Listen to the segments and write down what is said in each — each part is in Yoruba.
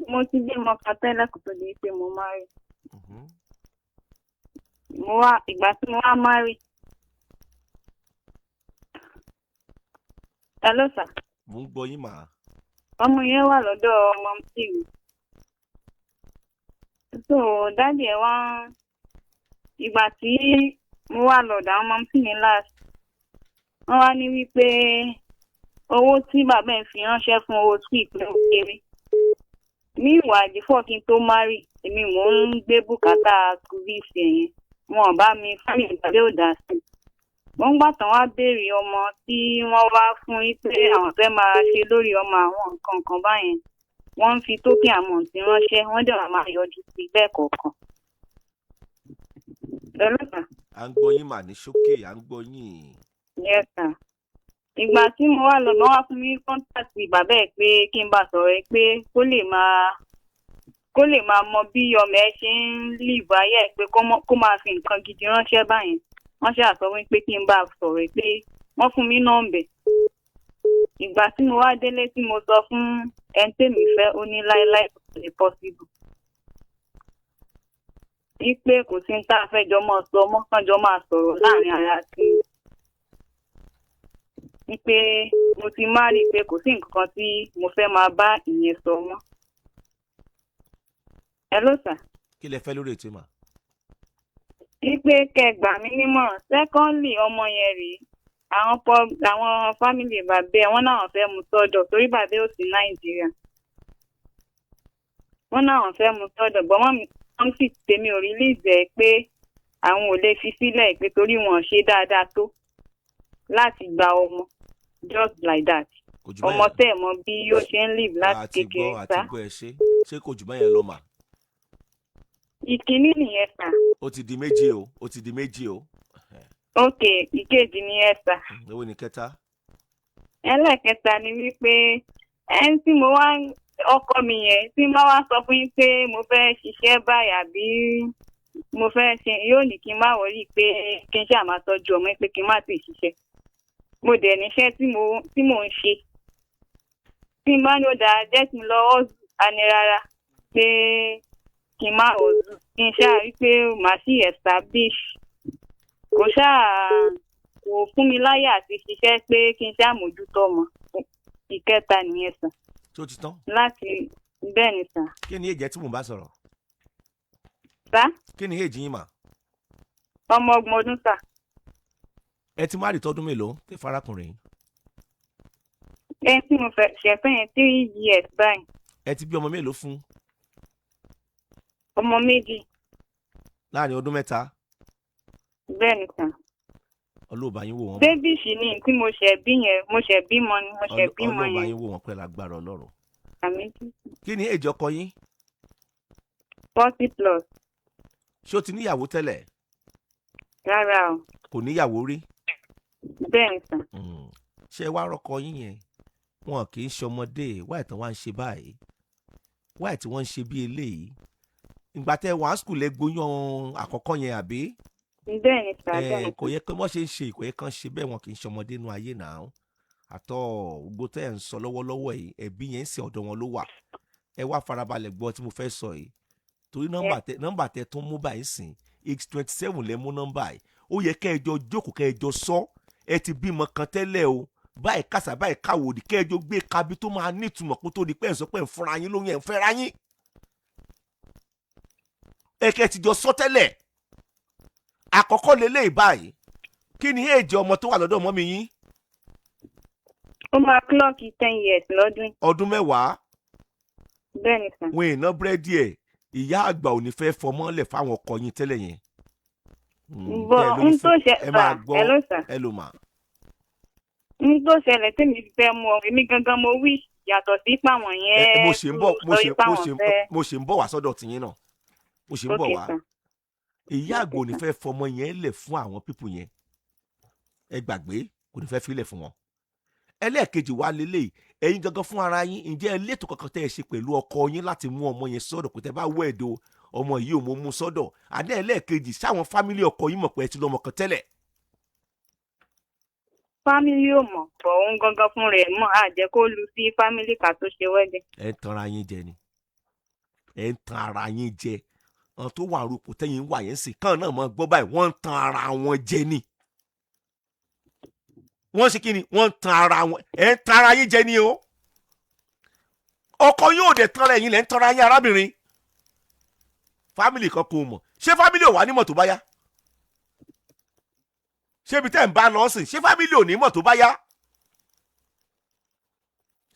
Mo ti bímọ kan tẹ́lẹ̀ kó tó di pé mo marry. Mo wá ìgbà tí mo wá marry. Hello sir. Mo ń gbọ́ yín mà. Ọmọ yẹn wà lọ́dọ̀ ọmọ tí mi. So daddy ẹ̀ wá, ìgbà tí mo wá lọ́dọ̀ àwọn ọmọ tí mi last, wọ́n wá ní wípé owó tí bàbá ẹ̀ fi ránṣẹ́ fún owó school pé ó kéré. Ní ìwà before kí n tó marry, èmi mò ń gbé bùkátà school fees yẹn. Wọn ò bá mi family bàbá ò dá sí. Mo ń gbà tán wá béèrè ọmọ tí wọ́n wá fún yín pé àwọn fẹ́ máa ṣe lórí ọmọ àwọn nǹkan kan báyẹn. Wọ́n ń fi token amount ránṣẹ́, wọ́n dẹ̀ wá máa yọjú sí lẹ́ẹ̀kọ̀ọ̀kan. Hello sir. À ń gbọ́ yín mà ní ṣókè, à ń gbọ́ yín. Yes sir. Ìgbà tí mo wá lọ, wọ́n wá fún mi contact bàbá ẹ̀ pé kí n bá sọ̀rọ̀ ẹ̀ pé kó lè máa mọ bí ọmọ ẹ̀ ṣe ń live ayé ẹ̀, pé kó máa fi nǹkan gidi ránṣẹ́ báyẹn. Wọ́n ṣáà sọ wípé kí n bá sọ̀rọ̀ ẹ̀ pé wọ́n fún mi nọ́mbẹ̀. Ìgbà tí mo wá délé tí mo sọ fún ẹni tèmi fẹ́, ó ní láéláé kò lè possible. Wípé kò sí ní tá a fẹ́ jọ máa sọ mọ́, kán jọ máa sọ̀rọ̀ láàrin ara sí i. Wípé mo ti marry, pé kò sí nǹkan kan tí mo fẹ́ máa bá ìyẹn sọ mọ́. Hello sir. Kí lẹ fẹ́ lórí ètò mà? Wípé kẹ́ gbà mí nímọ̀ràn. Secondly, ọmọ yẹn rèé, àwọn family bàbá ẹ̀ wọ́n náà fẹ́ mú sọ́dọ̀ torí bàbá ẹ̀ ò sí Nàìjíríà. Wọ́n náà fẹ́ mú sọ́dọ̀, but mummy wọ́n sì tèmi ò release ẹ̀ pé àwọn ò lè fi sílẹ̀, pé torí wọn ò ṣe dáadáa tó láti gba ọmọ just like that. Kò jù Ọmọ bẹ́ẹ̀ tẹ́ ẹ̀ mọ bí ó ṣe ń live láti àti kékeré gbọ́ àti sá. gbọ́. Ẹ ṣe, ṣé kò jù bẹ́ẹ̀ lọ mà? Ìkíní nìyẹn sà. Ó ti di méjì o, ó ti di méjì o. Ok, ìkejì nìyẹn sà. Èwo ni kẹta? Ẹlẹ́ẹ̀kẹta ni wípé ẹni tí mo wá, ọkọ mi yẹn, tí n bá wá sọ fún yín pé mo fẹ́ ṣiṣẹ́ báyìí àbí mo fẹ́ ṣe, yóò ní kí n má worry, pé kí n ṣáà máa tọ́jú ọmọ, pé kí n má tì ṣiṣẹ́. Mo dẹ̀ níṣẹ́ tí mò ń ṣe. Tí n bá ní ó dáa, jẹ́ kí n lọ hustle, á ní rárá, pé kí n má hustle, kí n ṣáà rí pé màá sì establish. Kò ṣáà kò fún mi láyè àti ṣiṣẹ́, pé kí n ṣáà mójútó ọmọ. Ìkẹta nìyẹn sà. Tó ti tán? Láti bẹ́ẹ̀ ni sà. Kí ni age tí mò ń bá sọ̀rọ̀? Sà? Kí ni age yín mà? Ọmọ 30 ọdún sà. Ẹ ti marry tọdún mélòó tẹ farakùnrin? Ẹni tí mo fẹ́ ṣẹ̀fẹ́ yẹn, 3 years báyìí. Ẹ ti bí ọmọ mélòó fún? Ọmọ méjì. Láàrin ọdún 3? Bẹ́ẹ̀ ni sà. Ọlọ́ọ̀bá yín wò wọ́n. Baby sì ni tí mo ṣẹ̀ bí yẹn, mo ṣẹ̀ bímọ ni, mo ṣẹ̀ bímọ Ọlọ́ọ̀bá yẹn. yín wò wọ́n pẹ̀lú agbára Ọlọ́run. Àmín. Kí ni age ọkọ yín? 40 plus. Ṣé ó ti níyàwó tẹ́lẹ̀? Rárá o. Kò níyàwó rí? Bẹ́ẹ̀ ni sà. Ṣé ẹ wá rọ́kọ yín yẹn, wọn kì í ṣọmọdé. Wáì tán wá ń ṣe báyìí, wáì tí wọ́n ń ṣe bí eléyìí? Ìgbà tẹ wàá school ẹ gbóyún àkọ́kọ́ yẹn, àbí? Bẹ́ẹ̀ ni sà, bẹ́ẹ̀ ni. Kò yẹ pé wọ́n ṣe ń ṣe, kò yẹ kán ṣe bẹ́ẹ̀. Wọn kì í ṣọmọdé nú ayé náà àtọ́. Gbogbo tẹ́ ẹ̀ ń sọ lọ́wọ́lọ́wọ́ yìí, ẹ̀bí yẹn ń sìn, ọ̀dọ̀ wọn ló wà. Ẹ wá farabalẹ̀ gbọ́ tí mo fẹ́ sọ yìí, torí nọ́mbà tẹ tó mú báyìí sìn, age 27 lẹ mú nọ́mbà yìí. Ó yẹ kẹ́ ẹ jọ jókòó, kẹ́ ẹ jọ sọ. Ẹ ti bímọ kan tẹ́lẹ̀ o, báyìí kásá báyìí káwòdì, kẹ́ ẹ jọ gbé kabi tó máa nítumọ̀ kó tó di pé ẹ̀ ń sọ pé ẹ̀ ń fúnra yín lóyún, ẹ̀ ń fẹ́ra yín. Ẹ kẹ́ ẹ ti jọ sọ tẹ́lẹ̀. Àkọ́kọ́ lélẹ́yìí báyìí, kí ni age ọmọ tó wà lọ́dọ̀ ọmọ mi yín? Ó máa clock 10 years lọ́dún yìí. Ọdún 10. Bẹ́ẹ̀ ni sà. Wọn ìná búrẹ́dì ẹ̀. Ìyá àgbà ò ní fẹ́ fọmọ́lẹ̀ fáwọn ọkọ yín tẹ́lẹ̀ yẹn. Bọ̀ Tẹ́ ẹ lóyún n tó fún- ṣe ẹ máa sà gbọ́. Hello sà. Ẹ ló mà. N tó ṣẹlẹ̀ tèmi fi fẹ́ mú ọ, èmi gangan mo wí yàtọ̀ sí pàwọn ẹ yẹn mo ṣe ń bọ̀ mo sọ ṣe pé mo àwọn ṣe fẹ́. Mo ṣe ń bọ̀ wá sọ́dọ̀ tìyín náà, mo ṣe ń bọ̀ Ok wá. sà. Ìyá àgbà ò ní fẹ́ fọmọ yẹn lẹ̀ fún àwọn people yẹn. Ẹ gbàgbé, kò ní fẹ́ filẹ̀ fún wọn. Ẹlẹ́ẹ̀kejì wá lélẹ̀, ẹ̀yin gangan fún ara yín, ǹjẹ́ ẹ létò kankan tẹ́ ẹ ṣe pẹ̀lú ọkọ yín láti mú ọmọ yẹn sọ́dọ̀ kò tẹ́ bá wọ ẹ̀dọ̀ ọmọ yìí ò mọ mú sọ́dọ̀ àdé? Ẹlẹ́ẹ̀kejì, sáwọn family ọkọ yín mọ̀ pé ẹ ti lọ́mọ kan tẹ́lẹ̀? Family ò mọ̀, bọ̀ òun gangan fún rẹ̀ mọ̀. Á jẹ́ kó lu sí family ká tó ṣe wedding. Ẹ ń tanra yín jẹ ni. Ẹ̀ ń tan ara yín jẹ. Àwọn tó wà rúpò tẹ́yìn wà yẹn sì kàn náà mọ́ gbọ́ báyìí, wọ́n ń tan ara wọn jẹ ni. Wọ́n ṣe kí ni? Wọ́n ń tan ara wọn. Ẹ̀ ń tan ara yín jẹ ni o. Ọkọ yóò dẹ̀ tanra, ẹ̀yin lẹ̀ ń tanra yín, arábìnrin. Family kan kò mọ̀. Ṣé family ò wá nímọ̀ tó bá yá? Ṣé ibi tẹ́ ń bá lọ sìn, ṣé family ò ní mọ̀ tó bá yá?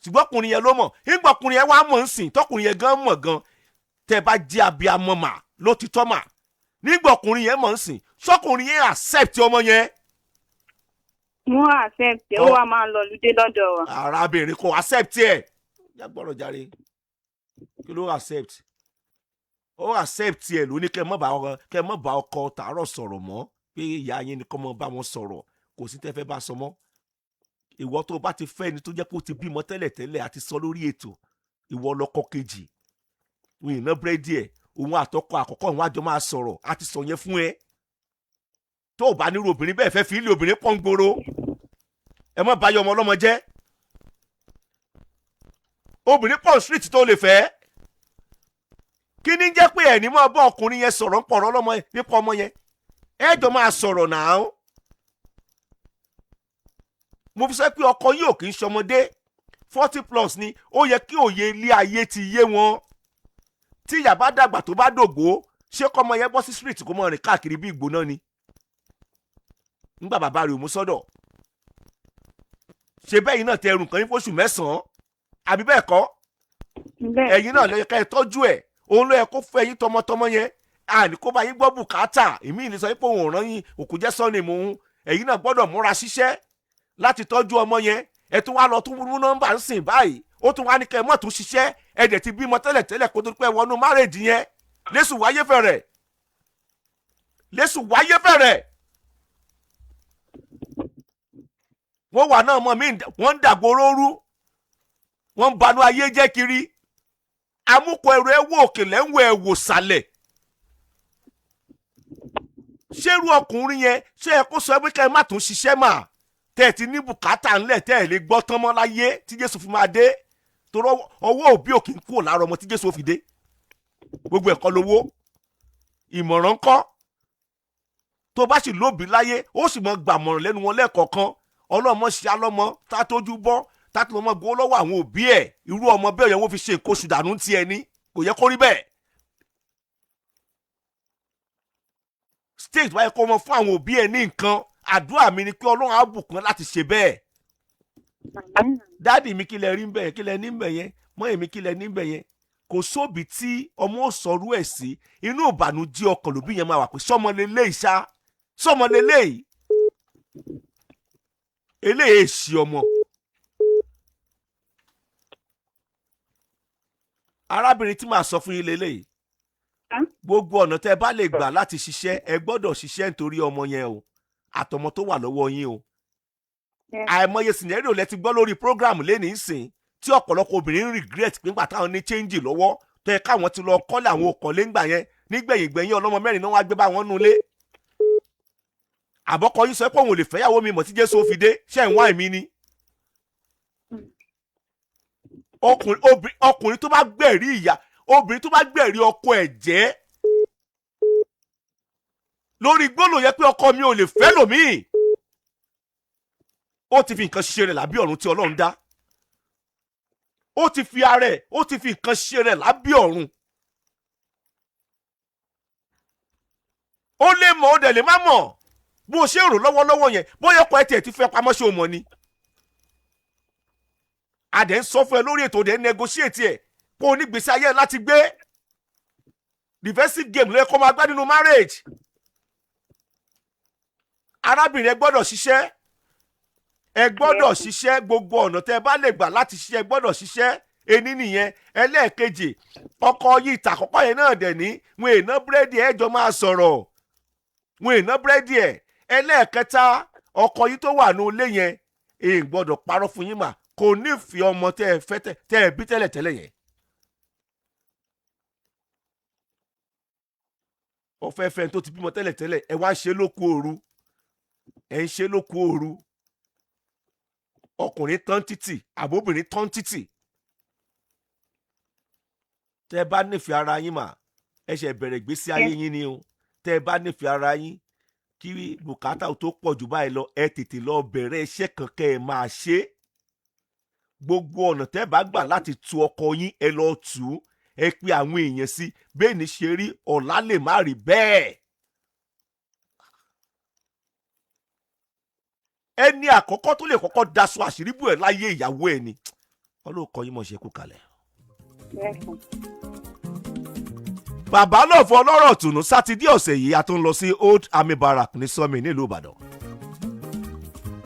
Ṣùgbọ́n ọkùnrin yẹn ló mọ̀. Nígbà ọkùnrin yẹn wá mọ̀ ń sìn, tọkùnrin yẹn gan mọ̀ gan, tẹ́ bá jẹ́ abiyamọ mà ló ti tọ́ mà. Nígbà ọkùnrin yẹn mọ̀ ń sìn, ṣọkùnrin yẹn accept ọmọ yẹn? Wọ́n accept ẹ̀, ó wá máa ń lọ lùdé lọ́dọ̀ wa. Arábìnrin, kò accept ẹ̀. Jágbọ́rọ̀ jàre. Kí ló accept? Ó accept ẹ̀ ló ní kẹ́ mọ́ bá ọkọ tàárọ̀ sọ̀rọ̀ mọ́, pé ìyá yín ni kọ́ mọ́ bá wọn sọ̀rọ̀. Kò sí tẹ́ fẹ́ bá sọ mọ́. Ìwọ tó bá ti fẹ́ ni tó jẹ́ pé ó ti bímọ tẹ́lẹ̀tẹ́lẹ̀, àti sọ lórí ètò, ìwọ lọ́kọ kejì, òun ìná búrẹ́dì ẹ̀, òun àtọkọ àkọ́kọ́ òun àjọ máa sọ̀rọ̀. Àti sọ yẹn fún ẹ. Tó o bá nírú obìnrin bẹ́ẹ̀ fẹ́ fi ilé, obìnrin pọ́n gbòòrò. Ẹ má bá yọ ọmọ ọlọ́mọ jẹ́. Obìnrin pọ̀ street tó lè fẹ́. Kí ni jẹ́ pé ẹ̀ní máa bá ọkùnrin yẹn sọ̀rọ̀ ń pọ̀rọ̀ ọlọ́mọ nípa ọmọ yẹn? Ẹ jọ máa sọ̀rọ̀ náà. Mo fi sọ pé ọkọ yìí ò kì í ṣọmọdé. 40+ ni. Ó yẹ kí òye ilé ayé ti yé wọn. Tí ìyá bá dàgbà, tó bá dògbó, ṣé kọ́mọ yẹn bọ́ sí street kó mọ̀ rìn káàkiri bí ìgbóná ni? Ńgbà bàbá rẹ̀ ò mú sọ́dọ̀, ṣe bẹ́ẹ̀ yìí náà tẹ ẹrù kan yín fóṣù 9, àbí bẹ́ẹ̀ kọ́? Bẹ́ẹ̀. Ẹ̀yin náà ló yẹ ká ẹ tọ́jú ẹ̀. Òun ló yẹ kó fẹ́ yín tọmọtọmọ yẹn. Àní kó bá yín gbọ́ bùkátà. Èmi ìlú sọ pé òun ò rán yín òkú jẹ́ sọ́ni mò ń. Ẹ̀yin náà gbọ́dọ̀ múra ṣiṣẹ́ láti tọ́jú ọmọ yẹn. Ẹ tún wá lọ tún mú nọ́mbà ń sìn báyìí, ó tún wá ní kẹ́ ẹ mọ̀ tún ṣiṣẹ́. Ẹ dẹ̀ ti bímọ tẹ́lẹ̀tẹ́lẹ̀ kó tó pẹ́ wọnú marriage yẹn. Lẹ́sùn wáyé fẹ̀rẹ̀, lẹ́sùn wáyé fẹ̀rẹ̀. Wọ́n wà náà mọ̀ mí, wọ́n ń dàgbòrò rú, wọ́n ń banú ayé jẹ́ kiri. Amúkọ ẹrù ẹ wò òkè lẹ́wọ̀ ẹ wò sàlẹ̀. Ṣérú ọkùnrin yẹn, ṣé ẹ kó sọ pé ká ẹ má tún ṣiṣẹ́ mà, tẹ́ ẹ ti ní bùkátà ńlẹ̀, tẹ́ ẹ lè gbọ́ tán mọ́ láyé tí Jésù fi máa dé? Torí ọwọ́ òbí òkè ń kúrò lára ọmọ tí Jésù fi dé. Gbogbo ẹ̀kọ́ lowó ìmọ̀ràn ńkọ́? Tó bá sì lóbi láyé, ó sì mọ gbàmọ̀ràn lẹ́nu wọn lẹ́ẹ̀kọ̀ọ̀kan. Ọlọ́mọ ṣe alọ́mọ tá a tójú bọ́, tá a tó lọ́mọ gbowó lọ́wọ́ àwọn òbí ẹ̀. Irú ọmọ bẹ́ẹ̀ yẹn, wọ́n fi ṣe nǹkan oṣù dànù tiẹ̀ ní. Kò yẹ kó rí bẹ́ẹ̀. State wáyé kó mọ fún àwọn òbí ẹ̀ ní nǹkan. Àdúrà mi ni pé Ọlọ́run á bùkún láti ṣe bẹ́ẹ̀. Daddy mi, kí lẹ rí bẹ́ẹ̀? Kí lẹ ní bẹ́ẹ̀ yẹn? Mọ́ èmi, kí lẹ ní bẹ́ẹ̀ yẹn? Kò sóbi tí ọmọ ò sọrú ẹ̀ sí. Inú ìbànújẹ́ ọkàn lòbí yẹn máa wà pé sọmọ lélẹ́yìí ṣá, sọmọ lélẹ́yìí, eléyìí èsì ọmọ. Arábìnrin, tí màá sọ fún yín lélẹ́yìí, gbogbo ọ̀nà tẹ́ ẹ bá lè gbà láti ṣiṣẹ́, ẹ gbọ́dọ̀ ṣiṣẹ́ nítorí ọmọ yẹn o, àtọmọ tó wà lọ́wọ́ yín o. Àìmọye scenario lẹ ti gbọ́ lórí program lẹ́nìí sìn tí ọ̀pọ̀lọpọ̀ obìnrin ń regret pé nígbà táwọn ní change lọ́wọ́ tó yẹ káwọn ti lọ kọ́lé, àwọn òkànlé ńgbà yẹn. Nígbẹ̀yìn gbẹ̀yìn, ọlọ́mọ mẹ́rin náà wá gbé bá wọn nulẹ̀. Àbọ̀kọ yín sọ pé òun ò lè fẹ́yàwó mi mọ̀ tí Jésù ó fi dé. Ṣé ń wá èmi ni? Ọkùnrin tó bá gbẹ̀rí ìyá, obìnrin tó bá gbẹ̀rí ọkọ ẹ̀ jẹ́ lórí gbólóhùn yẹ pé ọkọ mi ò lè fẹ́ lòmíì, ó ti fi nǹkan ṣe rẹ̀ lábẹ́ ọ̀run tí Ọlọ́run dá. Ó ti fi ara ẹ̀, ó ti fi nǹkan ṣe rẹ̀ lábẹ́ ọ̀run. Ó lè mọ̀, ó dẹ̀ lè má mọ̀. Bó o ṣe rò lọ́wọ́lọ́wọ́ yẹn, bóyá ọkọ ẹ tiẹ̀ ti fẹ́ pamọ́, ṣé o mọ̀ ni? A dẹ̀ ń sọ fún ẹ lórí ètò, dẹ̀ ń negotiate ẹ̀ kó o ní gbèsè ayé ẹ láti gbé. Defensive game ló yẹ kó máa gbá nínú marriage. Arábìnrin, ẹ gbọ́dọ̀ ṣiṣẹ́, ẹ gbọ́dọ̀ ṣiṣẹ́. Gbogbo ọ̀nà tẹ́ ẹ bá lè gbà láti ṣiṣẹ́, ẹ gbọ́dọ̀ ṣiṣẹ́. Ení nìyẹn. Ẹlẹ́ẹ̀kejì, ọkọ yìí ìtàkọ́kọ́ yẹn náà dẹ̀ ní wọn èèna búrẹ́dì, ẹ jọ máa sọ̀rọ̀, wọn èèna búrẹ́dì ẹ̀. Ẹlẹ́ẹ̀kẹta, ọkọ yìí tó wà ní ilé yẹn, èyí gbọ́dọ̀ parọ́ fún yín mà, kò nífẹ̀ẹ́ ọmọ tẹ́ ẹ fẹ́ tẹ́ ẹ bí tẹ́lẹ̀tẹ́lẹ̀ yẹn. Ó fẹ́ fẹ́ tó ti bímọ tẹ́lẹ̀tẹ́lẹ̀, ẹ wá ń ṣe lóko òru, ẹ ń ṣe lóko òru. Ọkùnrin tán títì, àbóbìnrin tán títì. Tẹ́ ẹ bá nífẹ̀ẹ́ ara yín mà, ẹ ṣe bẹ̀rẹ̀ ìgbésí ayé yín ni o. Tẹ́ ẹ bá nífẹ̀ẹ́ ara yín, kí bùkátà tó pọ̀ jù báyìí lọ, ẹ tètè lọ bẹ̀rẹ̀ iṣẹ́ kan kẹ́ ẹ máa ṣe é. Gbogbo ọ̀nà tẹ́ ẹ bá gbà láti tu ọkọ yín, ẹ lọ tù ú. Ẹ pe àwọn èèyàn sí bẹ́ẹ̀ ni ṣe rí, ọ̀la lè má rí bẹ́ẹ̀. Ẹni àkọ́kọ́ tó lè kọ́kọ́ daṣọ àṣírí bò ẹ́ láyé, ìyàwó ẹ ni. Ọlọ́kọ yín mọ̀ ṣe kú kalẹ̀. Yes, sir. Bàbá náà fọ ọlọ́rọ̀ tùnú. Sátidé ọ̀sẹ̀ yìí, a tún lọ sí Old Army Barrack ní Sọ́mi nílùú Ìbàdàn.